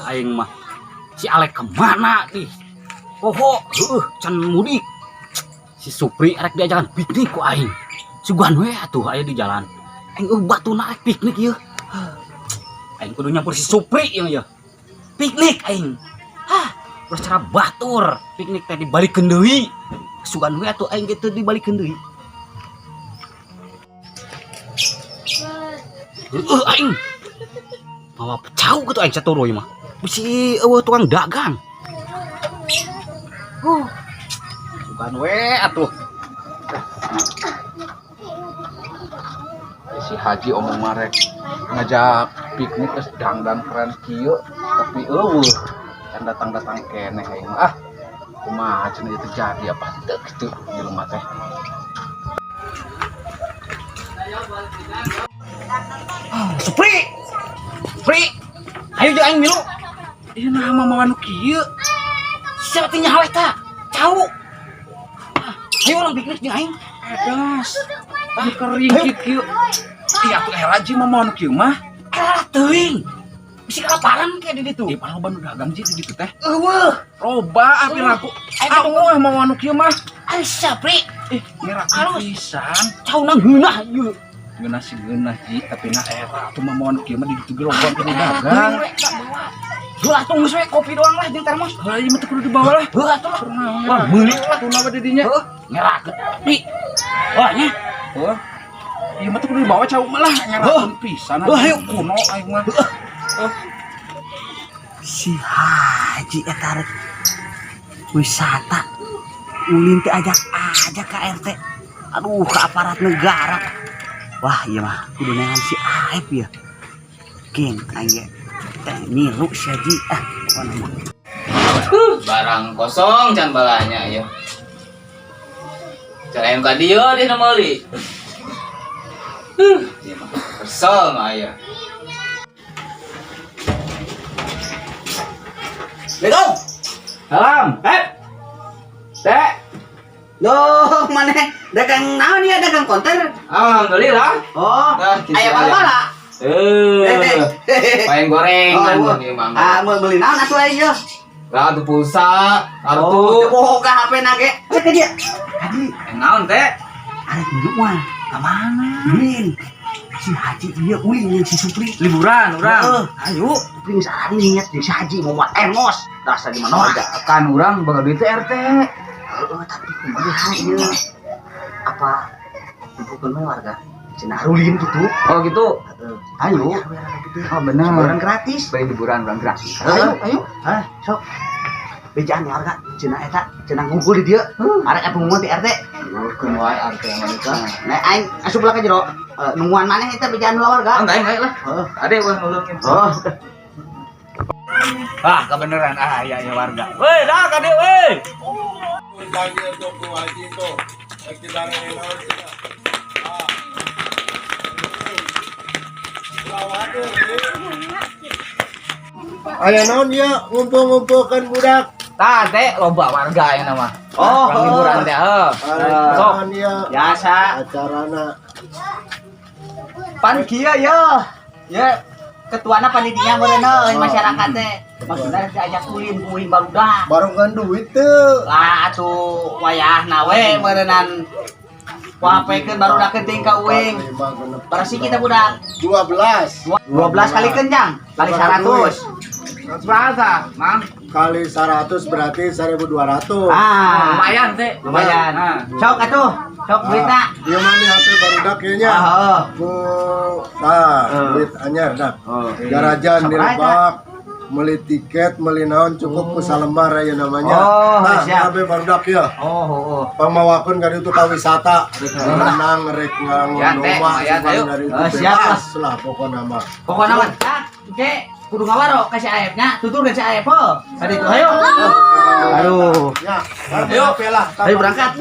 Aing mah. Si Alek kemana nih? Poho, heuh, can mudik. Si Supri arek diajakan piknik ku aing. Sugan we atuh aya di jalan. Aing euweuh batuna arek piknik ieu. Aing kudu nyampur si Supri ieu ya. Piknik aing. Hah, ulah cara batur. Piknik teh dibalikeun deui. Sugan we atuh aing ge teu dibalikeun deui. Heueuh aing. Mawa pecau gitu aing saturuy mah. Bisi euweuh tukang dagang. Sugan we atuh. Si Haji omong marek ngajak piknik terus dangdan keren kieu, tapi euweuh can datang-datang keneh aing mah. Ah, kumaha cenah ieu terjadi apa teu kitu jelema teh. Ah, Supri. Supri. Ayo jeung aing milu. Ieu naha mah nu kieu? Siapa teh nyaho eta? Cau. Ah, ayo urang piknik jeung aing. Edas. Ah, kering kieu. Ih, atuh era ji mah nu kieu mah. Era teuing. Bisi kelaparan kayak di ditu. Di paling loba nu dagang ji di ditu teh. Euweuh. Loba api raku. Ah, euweuh mah nu kieu mah. Ayo Sapri. Ih, ngeraku Alus. pisan. Cau nang ngeunah ieu. Ngeunah sih ngeunah ji, tapi nah era atuh mah nu kieu mah di ditu ge loba nu dagang. Heuh atuh geus we kopi doang lah jeung termos. Heuh, ieu mah teu kudu dibawa lah. Heuh atuh lah. Wah, meuli lah. Tuna we di dinya. Heuh, ngerakeun. Di. Wah nya. Heuh. Ieu mah teu kudu dibawa cau mah lah, ngerakeun pisan. Heuh, ayo. Kuno aing mah. Si Haji eta rek wisata ulin teh ajak aja ke RT, aduh, ke aparat negara. Wah, iya mah kudu neangan si Aep ya, geng. Aing ge teh niru si Haji, ah, pokona mah. Barang kosong can balanya ya. Can ayam ka dieu deh nu meuli. Ieu mah kesel mah aya. Assalamualaikum. Salam. Hep. Teh, Loh, mana dagang naon ya, dagang konter? Alhamdulillah. Oh, Nah, gitu aya aja. bala-bala. Eh, paling gorengan Oh, ieu mah. ah, mau beli naon atuh aing yeuh? Lah tuh pulsa, kartu. Oh, boga HP na ge. Cek ke dia. Haji, Naon teh? arek minum mah. Ka mana? Ulin. Si Haji dia ulin jeung si Supri. Liburan urang. Heeh. Ayo. Supri geus niat jeung si Haji mau buat termos. Dasar di mana? Kan urang boga duit teh RT. Heeh, tapi kumaha ieu? Apa bukan we warga? Cenah rulin gitu. Oh gitu. Heeh. Ayo. Oh bener. Hiburan gratis. Beli liburan urang gratis. Ayo, Ayo, ayo. Hah, sok. Bejaan warga, cenah eta, cenah ngumpul di dieu. Arek apa pengumuman ti RT. Keun wae RT mah eta. Nah, aing asup lah ka jero. Nungguan maneh eta bejaan heula warga. Ah, enggak lah. Heeh. Ade urang nulungin. Oh. Ah, kebeneran ah ya ya warga. Woi, dah ka dieu woi. Panggil tuh Bu Haji tuh. Lagi bareng naon cenah. Ah. Aya naon ya ngumpul-ngumpulkan budak. Tah teh loba warga ya nama. Oh, Urang liburan teh heuh. Aya Sok. naon ya Biasa. acarana. Pan kieu ye. Ya, ketuana panitia meureun euy masyarakat teh. Maksudna diajak ulin ulin barudak. Barengan duit teu. Lah atuh wayahna we meureunan wapekeun barudak teuing ka uing. Barasi kita budak. 12. 12 kali kenjang, kali 100. Berapa, Mang? Kali 100 berarti 1200. Ah, Lumayan teh. lumayan. Nah. Sok atuh, sok duitna. Ieu mah nih HP barudak ieu nya. Ah, heeh. Ku tah Eh. duit anyar dah. Oh. Garajan Sabaraha eta? direbak, beli tiket, beli naon cukup ku salembar aya namanya. Oh, nah, siap. kabeh barudak ieu. Oh, oh, oh. Pamawakeun ka ditu ka wisata, rek renang, rek ngangon Ya, teh, domba, lumayan, sugan ayo. dari itu Eh, siap bebas lah pokokna mah. Pokokna mah, ah, oke, kudu ngawaro ka si Aep nya, tuturkeun si Aep heuh. Ka ditu ayo. Aduh. Ya, ayo lah. Ayo berangkat.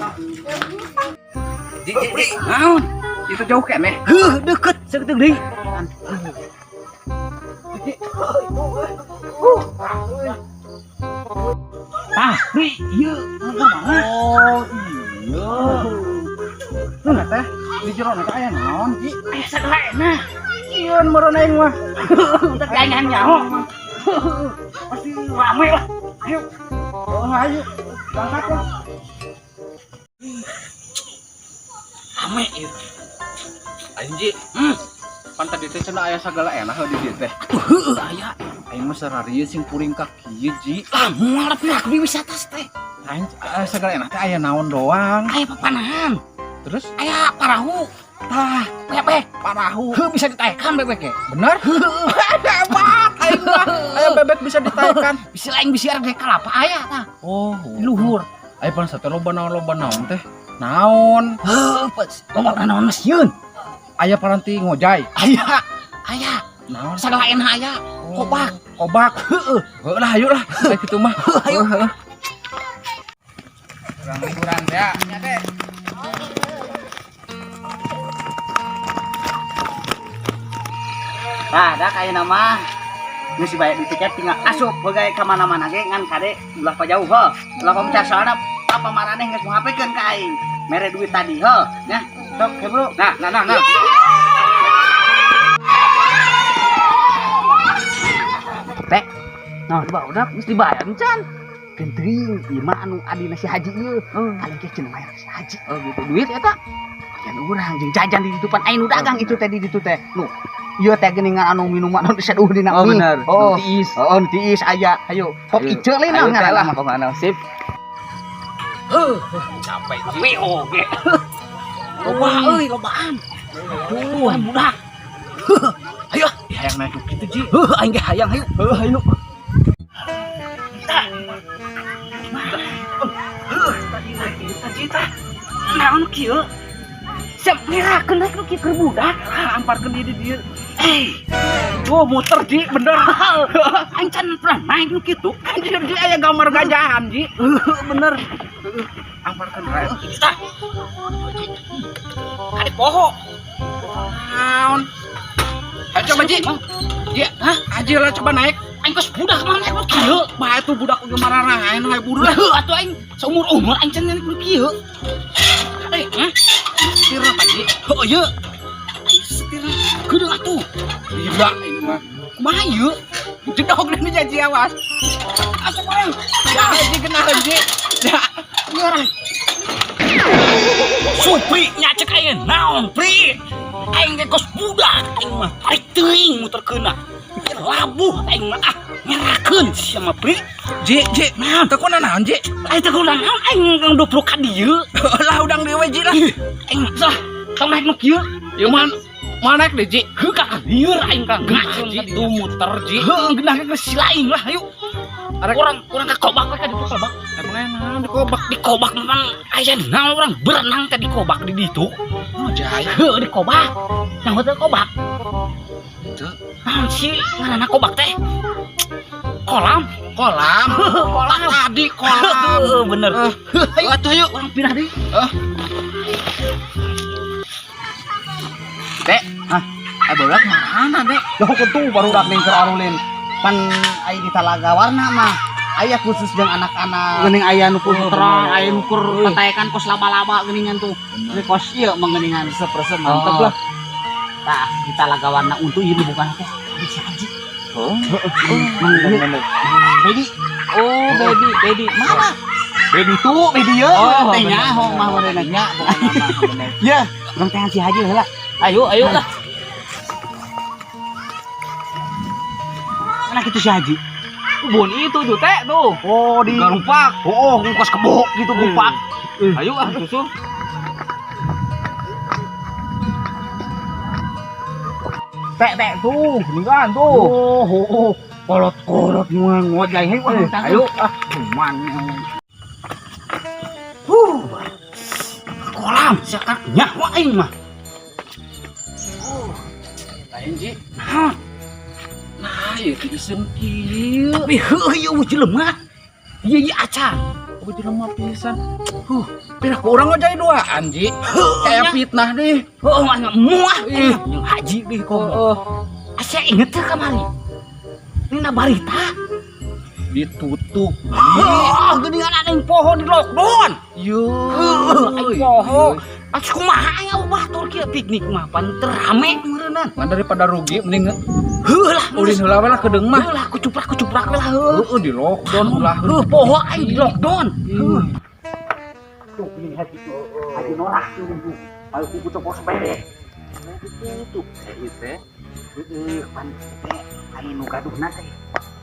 Ji, ji, ji. Naon? Itu jauh keneh. Heuh, deket saeutik deui. Tah, Pri, ieu mana? Oh, iya. Nah, teh di jero teh aya naon, Ji? Aya sagala enak. Ieu meureun aing mah. Teu kayangan nyaho. Pasti rame lah. Ayo. Oh, ayo. Berangkat lah. Rame ieu. Aing, Ji. Pan tadi teh cenah aya sagala enak di dieu teh. Heueuh, aya. Aing mah sararieu sing kuring ka kieu, Ji. Lah, moal pihak di wisata teh. Aing aya sagala enak teh aya naon doang. Aya papanahan, Terus aya parahu, tah bebek. Parahu. Heuh, bisa ditaekan bebek ge. Bener? Hebat aing mah. Aya bebek bisa ditaekan. Bisa lain, bisa rek kalapa aya tah. Oh, Di luhur. Ayo pan sate loba naon teh? Naon? Heuh, pas loba naon mah sieun. Aya paranti ngojay. Aya. Aya, Naon? Sagala enak aya. Kobak. Kobak. Heeh. Heuh lah, ayo lah. Kayak gitu mah. Ayo. Heuh. Urang liburan ya. Nya teh. Nah, dah kaya nama geus dibayar di tiket, tinggal asup bagai ka mana-mana ge, ngan kade ulah pa jauh heuh. Ulah pamecar, soalna papa maraneh geus ngapekeun ka aing. Mere duit tadi heuh nya. Sok, ke bro. Nah, nah, nah, nah. Teh. Nah, coba udah geus dibayar encan. Gentring, ieu mah anu adina si Haji ieu. Paling ge cenah bayar si Haji. Oh gitu. Duit eta. Bagian urang jeung jajan di ditu, pan aya nu dagang itu teh di ditu teh. Nu ieu teh geuningan anu minuman anu diseduh dina Oh, mie. bener. Oh, Nu tiis. Oh, nu tiis aya. Ayo, pop Ayo. ice lain Ayo teh ngaranna lah mah. pokokna sip. Capek sih. Oge. Loba euy, lobaan. Aduh, budak. Ayo, Hayang naik gitu, Ji. heuh, aing ge hayang, ayo. Heuh, ayo. Cita. Naon kieu? Siap ngerakeun rek nu kieu keur budak. Ah, amparkeun di dieu. Eh, Oh, muter, Ji, bener. Aing can pernah naik nu kitu. Kan di dieu aya gambar gajahan, Ji. Heuh, bener. Amparkeun rek. Tah. Kade poho. Naon? Ayo coba, Ji. Ji, Hah? Aji lah coba naik. Aing geus budak mah naik nu kieu. Bae tuh budak udah mararahain hae budak. Heuh, atuh aing seumur-umur aing can naik nu kieu. Eh, hah? Setir apa, Ji? Heuh, ieu. Aing setir. Geudeung atuh. Gila ini mah. Kumaha ieu? Jedog deh nih, Ji, awas. Atuh bareng. Ya, Ji, kena, Ji. Ya. Ngarang. Supri nyacek aing naon, Pri? Aing ge kos budak, aing mah tarik teuing muterkeunna. Labuh aing mah, ah, ngerakeun sia mah, Pri. Ji, Ji. Naon? Teu kuna naon, Ji? Aing teh kudu naon, aing 20 ka dieu. Lah, udang deui we, Ji, lah. Aing mah salah. Tong naik nu kieu. Ieu mah mau naik deh, Ji. Heuh, ka lieur aing ka Ngacung, Ji, tuh muter, Ji. Heuh, geunah ge geus lain lah, ayo. Arek Urang urang ka kobak we, ka ditu kobak. Emang naon di kobak? Di kobak memang aya naon, urang berenang teh di kobak di ditu. Oh, jaya. Heuh, di kobak. Yang hotel kobak. Teu. Naon sih ngaranna kobak teh? Kolam. Kolam. Kolam. Tadi kolam. Heuh, bener. Eh, Ayo atuh yuk. Urang pindah deui. Eh. Teh. Hah? Eh, barudak mana, Dek? Loh, kutu barudak ning keur arulin. Pan aya di Talaga Warna mah aya khusus jeung anak-anak. Geuning aya nu khusus Oh, terang, bener. Aya nu keur pataekan kos laba-laba geuningan tuh. Ini kos ieu mah geuningan. Resep-resep mantep Oh. lah. Tah, di Talaga Warna untuk ieu bukan teh. Si Haji. Oh. Mang Bener, bener. Dedi. Oh, baby, baby. Mana? Dedi tuh, Dedi ye. Oh, Teh bener, nyaho bener. mah bener. Nya, pokokna mah bener. Ya, urang teh si Haji heula. Ayo, ayo lah. Mana kitu si Haji? Kebun itu tuh, Teh, tuh. Oh, di Garupak. Oh, kos kebo gitu gupak. Ayo ah, susul. Teh teh tuh, geuningan tuh. Oh, oh, oh. Kolot-kolot ngojay hayu ah. Ayo ah. Cuman. Huh. Kolam sia ka nyaho aing mah. Lain, Ji. Naon? Nah, ieu teh iseun kieu. Tapi heuh, ieu jelema. Ieu ieu acan. Oh, jelema pisan. Huh, pindah ke urang ngojay duaan, Ji. Kayak fitnah deh. Heuh, mah muah. Ih. Jeung haji deui komo. Oh, Asa inget teh kamari. Nina barita. Ditutup. Oh, geuningan aing poho di lockdown. Yo. Heuh, aing poho. Atuh kumaha aing batur kieu piknik mah pan teu rame meureunna. Meureunan. Ngan daripada rugi mending Heuh lah. Ulin heula we lah kedeung mah. Heuh lah, kucuprak kucuprak we lah heuh. Heeh, di lockdown ulah. Heuh, poho aing di lockdown. Heuh. Tuh, ini haji tuh. Haji norak tuh. Ayo kuku copot sepede. Tuh, eh teh. Heeh, pan teh anu nu gaduhna teh.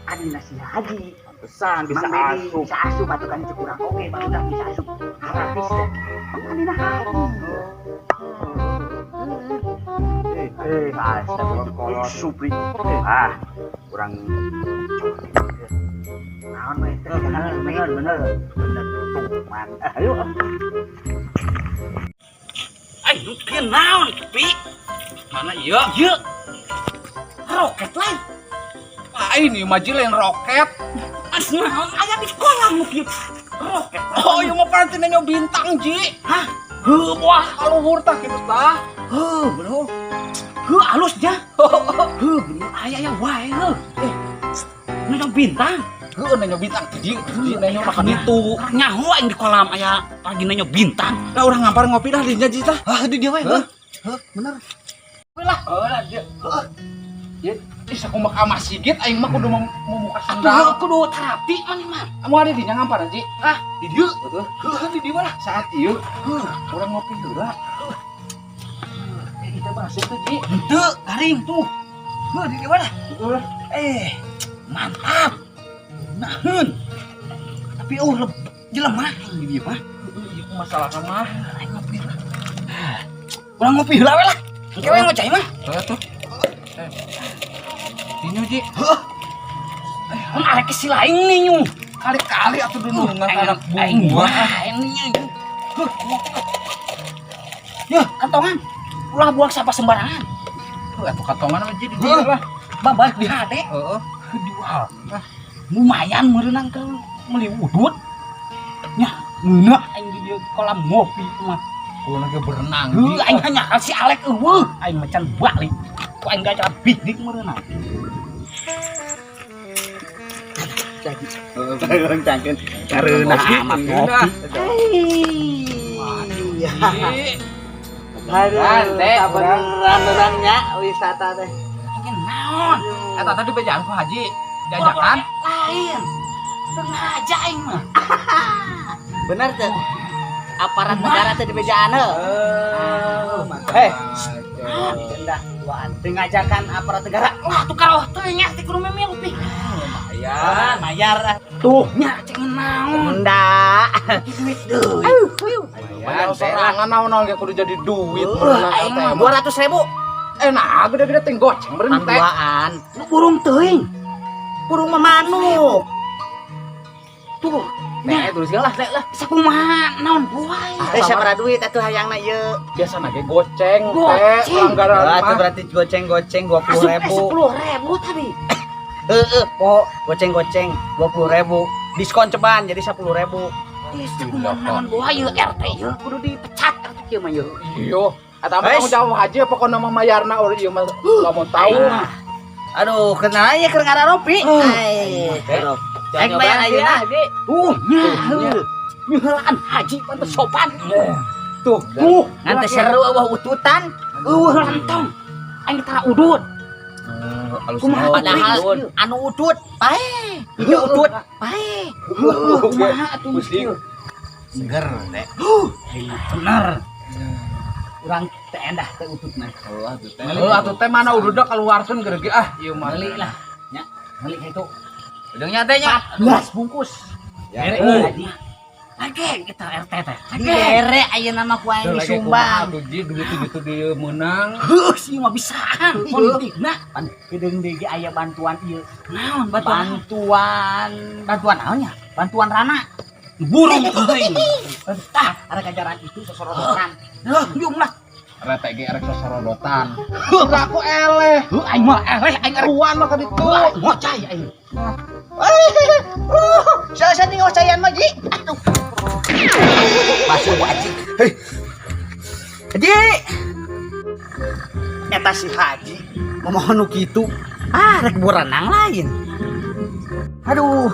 Adina si Haji. Pantesan bisa Mang Dedi asup. bisa asup atuh kan cek urang oge barudak bisa asup. Gratis teh. Adina Haji. Eh, astaga, Supri. Ah, kurang naon we teh, bener bener bener bener tuh man. Ayo. Aing nu kieu naon, Pi? Mana ieu? Ieu. Roket lain. Lain ieu mah, Ji, lain roket. As naon aya di kolam nu kieu? Roket. Oh, ieu mah paranti nenyo bintang, Ji. Hah? Heuh, wah. Kaluhur tah kitu tah. Heuh, bro. Heuh, halusnya. Heuh, bener aya aya wae heuh. Eh, nenyo bintang. Heuh, nenyo bintang teh, Ji. Ji nenyo makan itu. Nyaho aing di kolam aya lagi nenyo bintang. Lah, urang ngampar ngopi dah dinya, Ji, tah. Ah, di dieu we. Heuh. Heuh, bener. Lah, heuh lah dia. Heuh. Ya, ih sakumaha ka masjid aing mah kudu memuka Atuh sendal. Kudu terapi maneh mah. Mau ada dinya ngampar, Ji? Ah, di dieu. Betul. Heuh, di dieu lah. Saat ieu, heuh, urang ngopi heula. Eh, itu masuk tuh, Ji. Henteu, garing tuh. Heuh, di dieu lah. Heuh. Eh, mantap. Naheun. Tapi oh, jelema aing di dieu mah. Heuh, ieu masalah mah. Aing ngopi lah. Urang ngopi heula we lah. Engke we ngocai mah. Heuh tuh. Eh. Dinyo, Ji. Mun arek si lain nih nyu. Kali-kali atuh dunungan anak Aing buah. wae nih nyu. Heuh, yeuh, kantongan. Ulah buang sampah sembarangan. Heuh, atuh kantongan mah, Ji, di dieu lah. Babak di hade. Heeh. Jual. Lumayan meureunan ke meuli udut. Nya, ngeunah aing di dieu kolam ngopi mah. Kudu ge berenang. Heuh, Ji. aing hanya si Alek eueuh, aing macan balik. Ku aing gak piknik meureunan. Heeh. Cangkeun kareuna amat ngopi. Ji. Aduh, beneran orangnya wisata teh. Ini naon? Eta tadi bejaan ku Haji. Diajakan. Lain. Teu ngaja aing mah. Bener tuh. Aparat negara teh di bejaan heuh. Eh, Endah duaan. Teu ngajakan aparat negara. Wah, tuh kalau teu nya teh kudu memilu pi. Lumayan. Mayar ah. Tuh nya cek naon? Endah. Duit deui. Lumayan sorangan naon-naon ge kudu jadi duit berenang Aing teh mah mah. 200 ribu. Eh, nah gede-gede teh goceng beureun teh. Duaan. Lu burung teuing. Burung mah manuk. Tuh, Teh terus lah, teh lah. Sakumaha naon buai. Teh sabaraha duit atuh hayangna ieu? Biasana ge goceng teh Goceng. langgaran Wah, itu mah. berarti goceng-goceng 20 Asup ribu. 10.000 tadi. Heeh, po goceng-goceng 20 ribu. Diskon ceban jadi 10 ribu. Ih, sakumaha naon buai ieu RT ieu kudu dipecat RT kieu mah ieu. Iya. Eta mah Wes. tanggung jawab Haji pokokna mah mayarna urang ieu mah lamun tahu. Aduh, kenal aja keur ngararopi. Ai. Aing bayar ayeuna. Tuh, nya. Nyeulaan haji pantes sopan. Tuh, Tuh, Ngan teh seru eueuh ututan. Eueuh lantong. Aing tara udut. Kumaha Padahal anu udut, pae. Ieu udut, pae. Heuh, kumaha atuh Pusing. Seger teh. Bener. Urang teh endah teh ututna. Heuh atuh teh mana ududna keluarkeun geureug ah ieu mah. Meuli lah. Nya, meuli ka itu. Udangnya teh nya. 14 bungkus. Ya. Bere Lagi kita RT teh. Lagi. Dibere ayeuna mah ku aing Lagi kumaha disumbang. tuh, Ji, duit itu dia menang. Heuh, sih mah bisaan politikna. Pan hideung deui ge aya bantuan ieu. Naon bantuan? Bantuan bantuan naon nya? Bantuan rana. Burung teuing. Tah, ada kajaran itu sosorodotan. Heuh, dium lah. Rete ge erek sosorodotan. Udah aku eleh. Heuh, aing mah eleh aing erek. Ruan mah ka ditu. Heuh, aing ngocai aing. Saya nih ngocayan mah, Ji. Aduh. Masuk Haji. Hei. Haji. Eta si Haji memohon nu kitu. Ah, rek berenang lain. Aduh,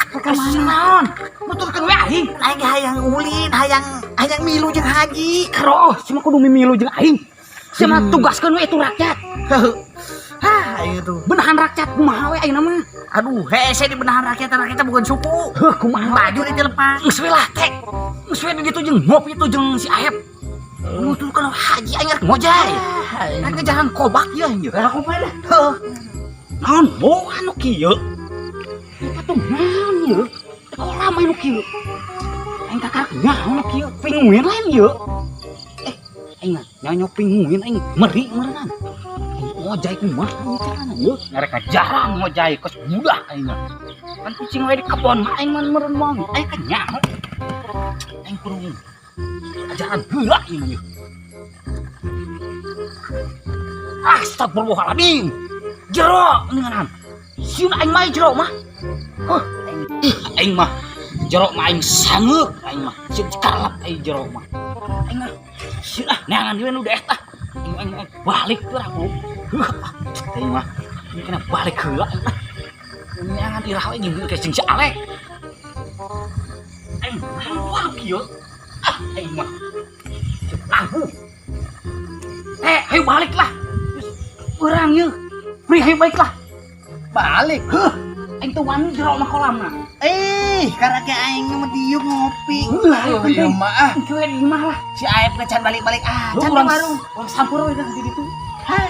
rek ka mana? Naon? Nuturkeun we aing. Aing hayang ulin, hayang hayang milu jeung Haji. Karo, sia mah kudu mimilu jeung aing. Sia mah tugaskeun we itu rakyat. Hah, aing tuh. Benahan rakyat kumaha we ayeuna mah. Aduh, hese di benahan rakyat, rakyatnya bukan suku. Heuh, kumaha Baju dilepas. Geus we lah teh. Geus we di ditu jeung ngopi itu jeung si Aep. Nutur kana haji aing rek ngojay. Rek ngejaran kobak ieu anjir. Lah aku mah lah. Heuh. Naon boa nu kieu? Atuh naon ieu? Teh kolam anu kieu. Aing kakarak nyaho nu kieu, pinguin lain ieu. Eh, aing mah nyanyo pinguin aing meri meureunana. Aing ngojay kumaha ieu carana ieu? Ngarek ngajaran ngojay kos budak aing mah. Kan kucing we di kebon mah aing mah meureun moal. Aing kan nyaho. Aing kudu ajaran heula ieu mah ieu. Astagfirullahaladzim. Jero ninganan. Sieun aing mah jero mah. Huh, aing mah jero mah aing sangeuk aing mah. Sieun cikarlap aing jero mah. Aing mah sieun ah neangan ieu nu daek ah. Aing aing aing balik teu aku. Huh, aing mah ini kena balik heula aing mah. Neangan irah we jeung ke si Alek. Aing wah kieu. Ah aing mah. Lampu. Eh, ayo balik lah. Urang yeuh. Pri ayo balik lah. Balik. Heuh, aing teu wani jero mah kolamna. Eh, karena kayak aing mah dieu ngopi. Heuh, Oh, iya mah ah. Engke we di imah lah. Si Aep ge can balik-balik ah, can Urang warung. Urang sampur we dah di ditu. Hah,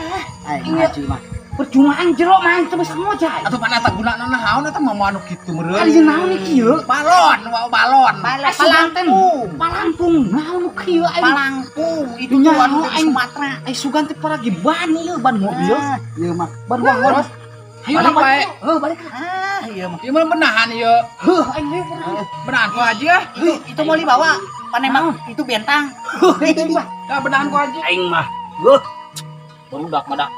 aing Iya. haji mah. Percuma aing jero mah aing teu bisa ngojay. Atuh pan eta gunana naon eta mah anu kitu meureun. Kali jeung naon kieu? Balon, wow balon. Palangpung. Palangpung naon nu kieu aing? Palangpung itu Nya, anu dari aing. Sumatera. Aing sugan teh paragi ban ieu ban mobil. Ah, ieu mah. Ban wawon. Ayo lah Balik wae. balik. Heuh, balik lah. Ah, ieu mah. Ieu mah benahan ieu. Heuh, aing ayo benahan. Benahan ku haji ah. Itu mau dibawa. Panemang itu bentang. Heuh, aing mah. Dah benahan ku haji. Aing mah. Heuh. Barudak mah dah.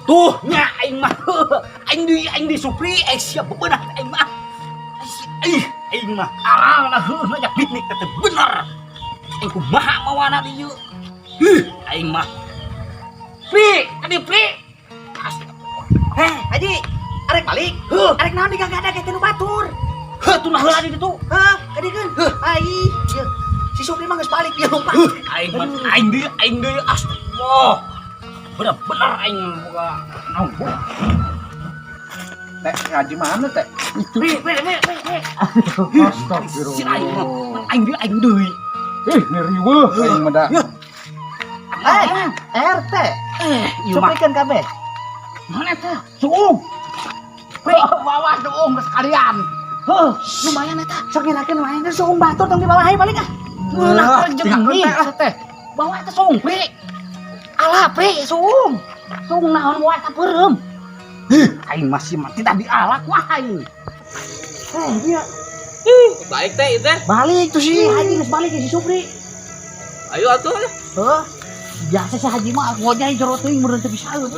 Tuh nya aing mah. Aing di Supri, aing siap bebenah aing mah. Aing aing mah aral lah heuh ngajak piknik teh bener. Aing kumaha mawana di ieu. Ih, aing mah. Pri, adi Pri. Heh, Haji, arek balik. Heuh. Arek naon digagada ke nu batur. Heuh, tuh nah heula di ditu. Hah, kadikeun. Ai, ieu. Si Supri mah geus balik ieu lompat. Heuh, aing mah aing deui astagfirullah. Bener-bener aing boga naon. Teh haji mana teh? Pri, pri, pri, pri, pri. Si aing mah aing deui. Ih, ngeri weuh aing mah da. Eh, RT. Eh, ieu mah Suprikeun kabeh. mana teh? Suung. Pri, bawa suung sekalian. Heuh, lumayan eta. Sok ngirakeun wae teh suung batur tong dibawa hayu balik ah. Meunah jeung tinggalkeun nih teh ah. teh. Bawa eta suung, Pri. Alah, Pri, suung. Suung naon wae eta peureum. Hih, aing masih mah tidak dialak wah aing. Eh, iya. Balik teh itu teh. Balik tuh si Haji geus balik si Supri. Ayo atuh. Heuh. Biasa si Haji mah ngojay jero teuing meureun teu bisa eueuh.